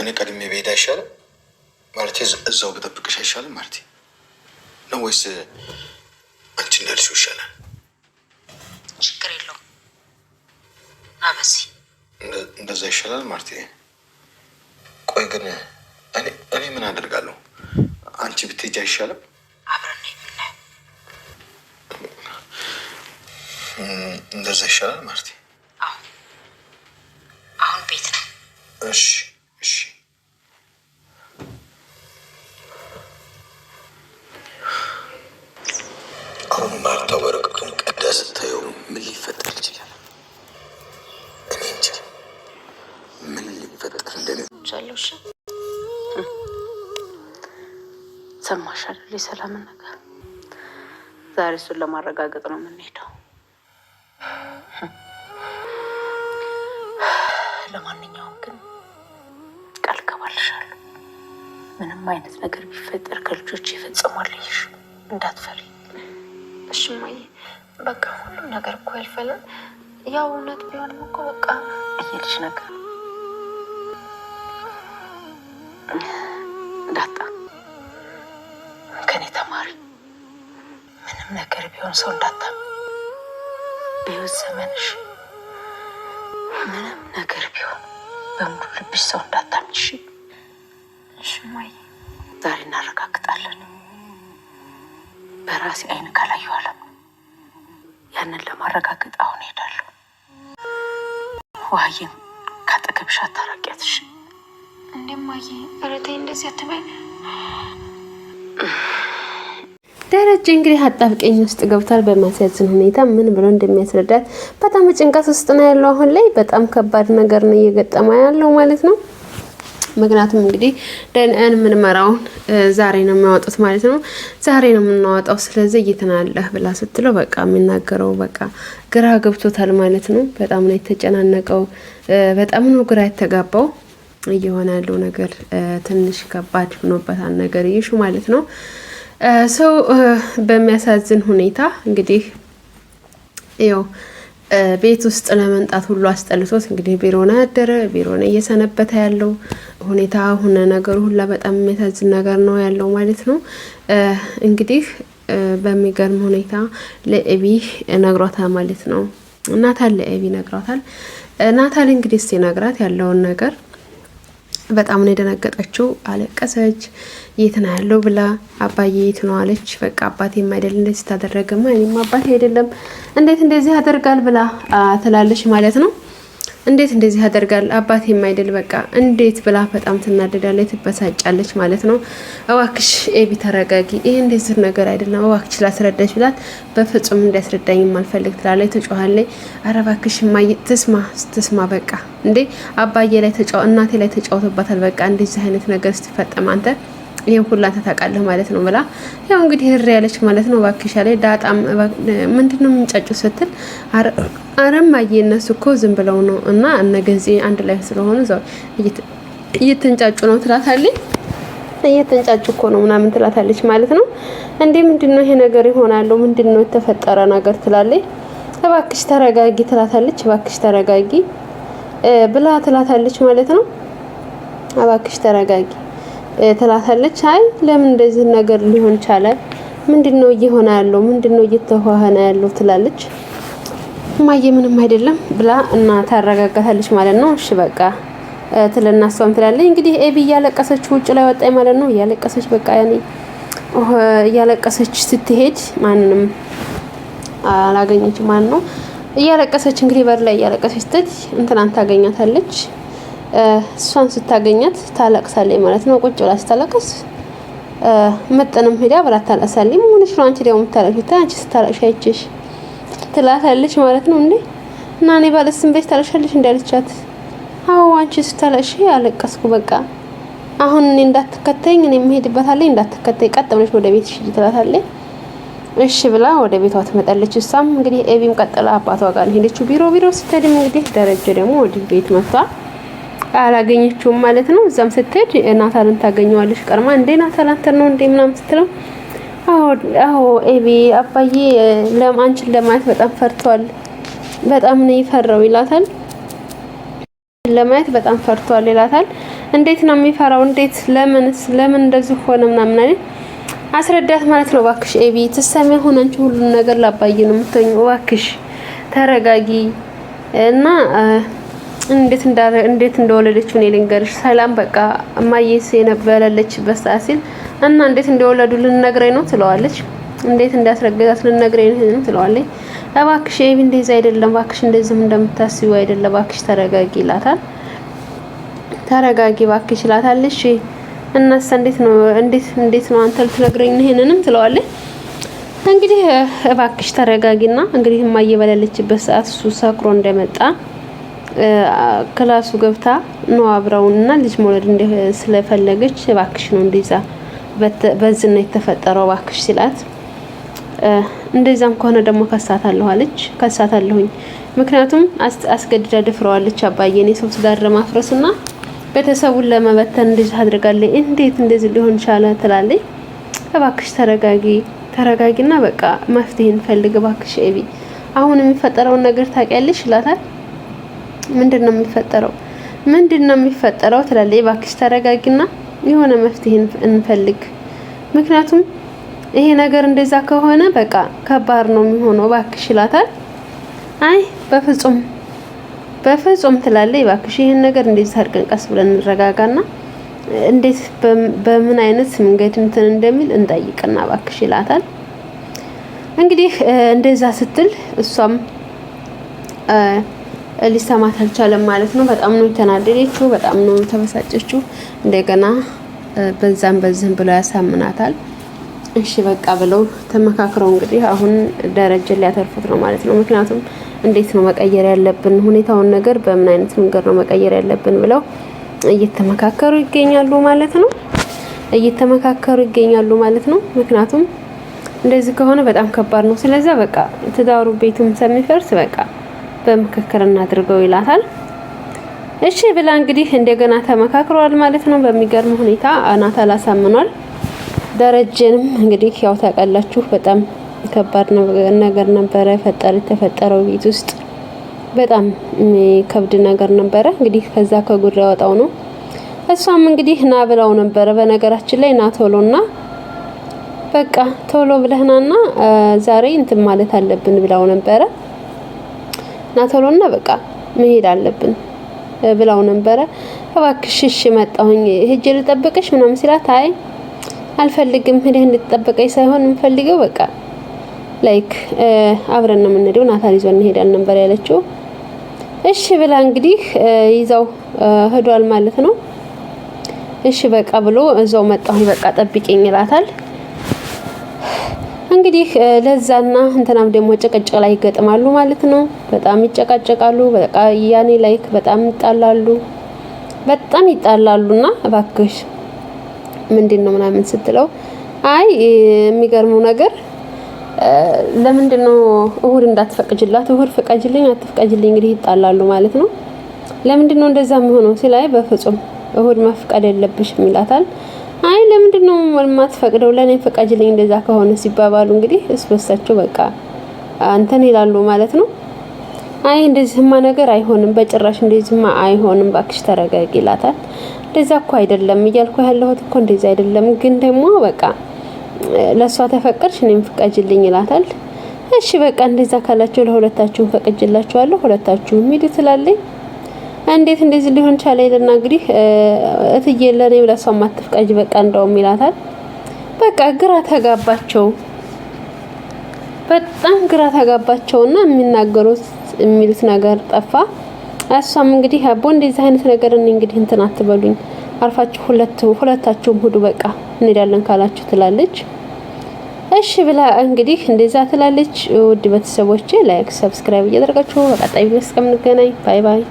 እኔ ቀድሜ ብሄድ አይሻልም? ማለቴ እዛው ብጠብቅሽ አይሻልም? ማለቴ ነው ወይስ አንቺ እንዳልሽው ይሻላል? ችግር የለውም። ና በዚህ እንደዛ ይሻላል ማለቴ። ቆይ ግን እኔ ምን አደርጋለሁ? አንቺ ብትሄጂ አይሻልም? አብረን ነው የምናየው። እንደዛ ይሻላል ማለቴ። አሁን አሁን ቤት ነው። እሺ እሺ። አሁን ማርታ ወረቀቱን ቀዳ ስታየው ምን ሊፈጠር ይችላል? እኔ እንጃ ምን ሊፈጠር እንደሚ ሰማሽ አይደል? የሰላምን ነገር ዛሬ እሱን ለማረጋገጥ ነው የምንሄደው። ለማንኛውም ግን ቃል እገባልሻለሁ ምንም አይነት ነገር ቢፈጠር ከልጆች ይፈጽሟል። ይሽ እንዳትፈሪ እሺ እማዬ። በቃ ሁሉም ነገር እኮ ያልፋል። ያው እውነት ቢሆንም እኮ በቃ እየልሽ ነገር እንዳጣ ከኔ ተማሪ። ምንም ነገር ቢሆን ሰው እንዳታም በህይወት ዘመንሽ ምንም ነገር ቢሆን በሙሉ ልብሽ ሰው እንዳታምኝ። እሺ እሺ እማዬ። ዛሬ እናረጋግጣለን። በራሴ አይን ካላየሁ አላምንም። ያንን ለማረጋገጥ አሁን እሄዳለሁ። ውሃዬን ካጠገብሽ አታራቂያት። እሺ እንዴ እማዬ፣ ኧረ ተይ እንደዚህ አትበይ። ደረጀ እንግዲህ አጣብቂኝ ውስጥ ገብቷል። በማስያዝን ሁኔታ ምን ብሎ እንደሚያስረዳት በጣም ጭንቀት ውስጥ ነው ያለው። አሁን ላይ በጣም ከባድ ነገር ነው እየገጠመ ያለው ማለት ነው። ምክንያቱም እንግዲህ ደንአን ምርመራውን ዛሬ ነው የሚያወጡት ማለት ነው። ዛሬ ነው የምናወጣው፣ ስለዚህ እየተናለህ ብላ ስትለው በቃ የሚናገረው በቃ ግራ ገብቶታል ማለት ነው። በጣም ነው የተጨናነቀው፣ በጣም ነው ግራ የተጋባው። እየሆነ ያለው ነገር ትንሽ ከባድ ሆኖበታል ነገር ይሹ ማለት ነው። ሰው በሚያሳዝን ሁኔታ እንግዲህ ያው ቤት ውስጥ ለመምጣት ሁሉ አስጠልቶት እንግዲህ ቢሮ ነው ያደረ። ቢሮ ነው እየሰነበተ ያለው ሁኔታ ሁነ ነገሩ ሁላ በጣም የሚያሳዝን ነገር ነው ያለው ማለት ነው። እንግዲህ በሚገርም ሁኔታ ለኤቢ ነግሯታል ማለት ነው። ናታል ለኤቢ ነግሯታል። ናታል እንግዲህ ሲነግራት ያለውን ነገር በጣም ነው የደነገጠችው። አለቀሰች። የት ነው ያለው ብላ አባዬ የት ነው አለች። በቃ አባቴም አይደል እንደዚህ ታደረገማ እኔም አባቴ አይደለም እንዴት እንደዚህ ያደርጋል ብላ ትላለች ማለት ነው። እንዴት እንደዚህ ያደርጋል አባቴም አይደል በቃ እንዴት ብላ በጣም ትናደዳለች፣ ትበሳጫለች ማለት ነው። እባክሽ ኤቢ ተረጋጊ፣ ይሄ እንደዚህ ነገር አይደለም፣ እባክሽ ላስረዳሽ ብላት በፍጹም እንዲያስረዳኝ አልፈልግ ትላለች፣ ትጮኻለች። ኧረ እባክሽ እማዬ ትስማ ትስማ በቃ እንዴ አባዬ ላይ ተጫው እናቴ ላይ ተጫውቶባታል። በቃ እንደዚህ አይነት ነገር ስትፈጠም አንተ ይሄን ሁላ አንተ ታውቃለህ ማለት ነው ብላ ያው እንግዲህ እሪ ያለች ማለት ነው። እባክሽ አለች። ዳጣም ምንድነው የምንጫጩ ስትል አረም አየ እነሱ እኮ ዝም ብለው ነው እና እነ ገንዜ አንድ ላይ ስለሆኑ እዛው እየተንጫጩ ነው ትላታለች። እየተንጫጩ እኮ ነው ምናምን ትላታለች ማለት ነው። እንዴ ምንድነው ይሄ ነገር ይሆናለው? ምንድነው የተፈጠረ ነገር ትላለች። እባክሽ ተረጋጊ ትላታለች። እባክሽ ተረጋጊ ብላ ትላታለች ማለት ነው። እባክሽ ተረጋጊ ትላታለች። አይ ለምን እንደዚህ ነገር ሊሆን ቻለ? ምንድነው እየሆነ ያለው? ምንድነው እየተሆነ ያለው ትላለች። እማዬ ምንም አይደለም ብላ እና ታረጋጋታለች ማለት ነው። እሺ በቃ ትልና እሷም ትላለች። እንግዲህ ኤቢ እያለቀሰች ውጭ ላይ ወጣች ማለት ነው። እያለቀሰች በቃ ያኔ እያለቀሰች ስትሄድ ማንንም አላገኘችም ማለት ነው። እያለቀሰች እንግዲህ በር ላይ እያለቀሰች ስትሄድ እንትናን ታገኛታለች። እሷን ስታገኛት ታለቅሳለች ማለት ነው። ቁጭ ብላ ስታለቅስ መጠንም ሄዳ ብላ ታለቅሳለች። ምን ሆነሽ ነው አንቺ ደግሞ የምታለቅሺው? አንቺ ስታለቅሽ አይቼሽ ትላታለች ማለት ነው። እንዴ እና እኔ ባለስም ብለሽ ታለቅሻለሽ እንዳለቻት፣ አዎ አንቺ ስታለቅሽ አለቀስኩ። በቃ አሁን እኔ እንዳትከተኝ እኔ የምሄድበታለኝ እንዳትከተኝ፣ ቀጥ ብለሽ ወደ ቤትሽ ሂጂ ትላታለች። እሺ ብላ ወደ ቤቷ ትመጣለች። እሷም እንግዲህ ኤቢም ቀጥላ አባቷ ጋር ነው ሄደችው። ቢሮ ቢሮ ስትሄድም እንግዲህ ደረጀ ደግሞ ወደ ቤት መጥቷል። አላገኘችውም ማለት ነው። እዛም ስትሄድ ናታልን ታገኘዋለች ቀርማ። እንዴ ናታል አንተ ነው እንዴ ምናምን ስትለው አዎ ኤቢ አባዬ አንቺን ለማየት በጣም ፈርቷል፣ በጣም ነው የፈራው ይላታል። ለማየት በጣም ፈርቷል ይላታል። እንዴት ነው የሚፈራው? እንዴት ለምንስ ለምን እንደዚህ ሆነ ምናምን አለ አስረዳት ማለት ነው። እባክሽ ኤቢ ትሰሚ፣ አሁን አንቺ ሁሉን ነገር ላባዬ ነው የምትሆኚው። እባክሽ ተረጋጊ እና እንዴት እንዴት እንደወለደችው እኔ ልንገርሽ። ሰላም በቃ እማዬስ የነበረለችበት ሰዓት ሲል እና እንዴት እንደወለዱ ልንነግረኝ ነው ትለዋለች። እንዴት እንዳስረገዛት ልንነግረኝ ነው ትለዋለች። እባክሽ ኤቢ እንደዚህ አይደለም፣ እባክሽ እንደዚህም እንደምታስቢው አይደለም፣ እባክሽ ተረጋጊ ይላታል። ተረጋጊ እባክሽ ይላታል። እሺ እናስ እንዴት ነው እንዴት እንዴት ነው አንተ ልትነግረኝ ይሄንንም ትለዋለች። እንግዲህ እባክሽ ተረጋጊና እንግዲህ እማዬ በሌለችበት ሰዓት እሱ ሰክሮ እንደመጣ ክላሱ ገብታ ነው አብረውና ልጅ መውለድ ስለፈለገች እባክሽ ነው እንደዛ በዚህ ነው የተፈጠረው እባክሽ ሲላት፣ እንደዛም ከሆነ ደግሞ ከሳታለሁ አለች። ከሳታለሁኝ ምክንያቱም አስገድዳ ደፍረዋለች አባዬ እኔ ሰው ትዳር ለማፍረስና ቤተሰቡን ለመበተን እንደዚህ አድርጋለች። እንዴት እንደዚህ ሊሆን ቻለ ትላለች። እባክሽ ተረጋጊ ተረጋጊና በቃ መፍትሄ እንፈልግ እባክሽ ኤቢ፣ አሁን የሚፈጠረውን ነገር ታውቂያለሽ ይላታል። ምንድን ነው የሚፈጠረው? ምንድን ነው የሚፈጠረው ትላለች። እባክሽ ተረጋጊና የሆነ መፍትሄ እንፈልግ፣ ምክንያቱም ይሄ ነገር እንደዛ ከሆነ በቃ ከባድ ነው የሚሆነው እባክሽ ይላታል። አይ በፍጹም በፍጹም ትላለች። እባክሽ ይሄን ነገር እንደዚህ አድርገን ቀስ ብለን እንረጋጋና እንዴት በምን አይነት መንገድ እንትን እንደሚል እንጠይቅና እባክሽ ይላታል። እንግዲህ እንደዛ ስትል እሷም ሊሰማት አልቻለም ማለት ነው። በጣም ነው የተናደደችው፣ በጣም ነው የተበሳጨችው። እንደገና በዛም በዚህም ብለው ያሳምናታል። እሺ በቃ ብለው ተመካክረው እንግዲህ አሁን ደረጀን ሊያተርፉት ነው ማለት ነው። ምክንያቱም እንዴት ነው መቀየር ያለብን ሁኔታውን ነገር በምን አይነት መንገድ ነው መቀየር ያለብን ብለው እየተመካከሩ ይገኛሉ ማለት ነው። እየተመካከሩ ይገኛሉ ማለት ነው። ምክንያቱም እንደዚህ ከሆነ በጣም ከባድ ነው። ስለዚህ በቃ ትዳሩ ቤቱም ስለሚፈርስ በቃ በምክክር እናድርገው ይላታል። እሺ ብላ እንግዲህ እንደገና ተመካክረዋል ማለት ነው። በሚገርም ሁኔታ ናታል አሳምኗል። ደረጀንም እንግዲህ ያው ታውቃላችሁ በጣም ከባድ ነገር ነበረ የተፈጠረው ቤት ውስጥ በጣም ከብድ ነገር ነበረ። እንግዲህ ከዛ ከጉድ ያወጣው ነው። እሷም እንግዲህ ና ብላው ነበረ። በነገራችን ላይ ና ቶሎና በቃ ቶሎ ብለህናና ዛሬ እንትን ማለት አለብን ብላው ነበረ። ና ቶሎና በቃ መሄድ አለብን ብላው ነበረ። እባክሽ እሺ መጣሁኝ ሄጄ ልጠብቅሽ ምናምን ሲላት አይ አልፈልግም፣ ሄደህ እንድትጠብቀኝ ሳይሆን የምፈልገው በቃ like አብረን ነው የምንሄደው፣ ናታን ይዞን እንሄዳለን ነበር ያለችው። እሺ ብላ እንግዲህ ይዛው ሄዷል ማለት ነው። እሺ በቃ ብሎ እዛው መጣሁኝ በቃ ጠብቂኝ ይላታል። እንግዲህ ለዛና እንትናም ደግሞ ጭቅጭቅ ላይ ይገጥማሉ ማለት ነው። በጣም ይጨቃጨቃሉ። በቃ ያኔ like በጣም ይጣላሉ፣ በጣም ይጣላሉና እባክሽ ምንድን ነው ምናምን ስትለው አይ የሚገርመው ነገር ለምንድን ነው እሁድ እንዳትፈቅጅላት፣ እሁድ ፍቀጅልኝ አትፍቀጅልኝ እንግዲህ ይጣላሉ ማለት ነው። ለምንድን ነው እንደዛ የሚሆነው ሲል አይ በፍጹም እሁድ መፍቀድ የለብሽም ይላታል። አይ ለምንድን ነው የማትፈቅደው ለኔ ፍቀጅልኝ እንደዛ ከሆነ ሲባባሉ እንግዲህ እስ በሳቸው በቃ አንተን ይላሉ ማለት ነው። አይ እንደዚህማ ነገር አይሆንም፣ በጭራሽ እንደዚህማ አይሆንም፣ እባክሽ ተረጋጊ ይላታል። እንደዛ እኮ አይደለም እያልኩ ያለሁት እኮ እንደዛ አይደለም፣ ግን ደግሞ በቃ ለእሷ ተፈቀድሽ እኔም ፍቀጅልኝ ይላታል። እሺ በቃ እንደዛ ካላችሁ ለሁለታችሁም ፈቅጅላችኋለሁ፣ ሁለታችሁም ሂዱ ትላለች። እንዴት እንደዚህ ሊሆን ቻለ ይልና እንግዲህ እትዬ ለእኔም ለእሷም አትፍቀጅ በቃ እንደውም ይላታል። በቃ ግራ ተጋባቸው፣ በጣም ግራ ተጋባቸውና የሚናገሩት የሚሉት ነገር ጠፋ። እሷም እንግዲህ አቦ እንደዚህ አይነት ነገር እኔ እንግዲህ እንትን አትበሉኝ፣ አርፋችሁ ሁለታችሁም ሁዱ በቃ እንሄዳለን ካላችሁ ትላለች። እሺ ብላ እንግዲህ እንደዛ ትላለች። ውድ ቤተሰቦቼ like፣ subscribe እያደረጋችሁ በቀጣይ ቪዲዮ እስከምንገናኝ bye bye።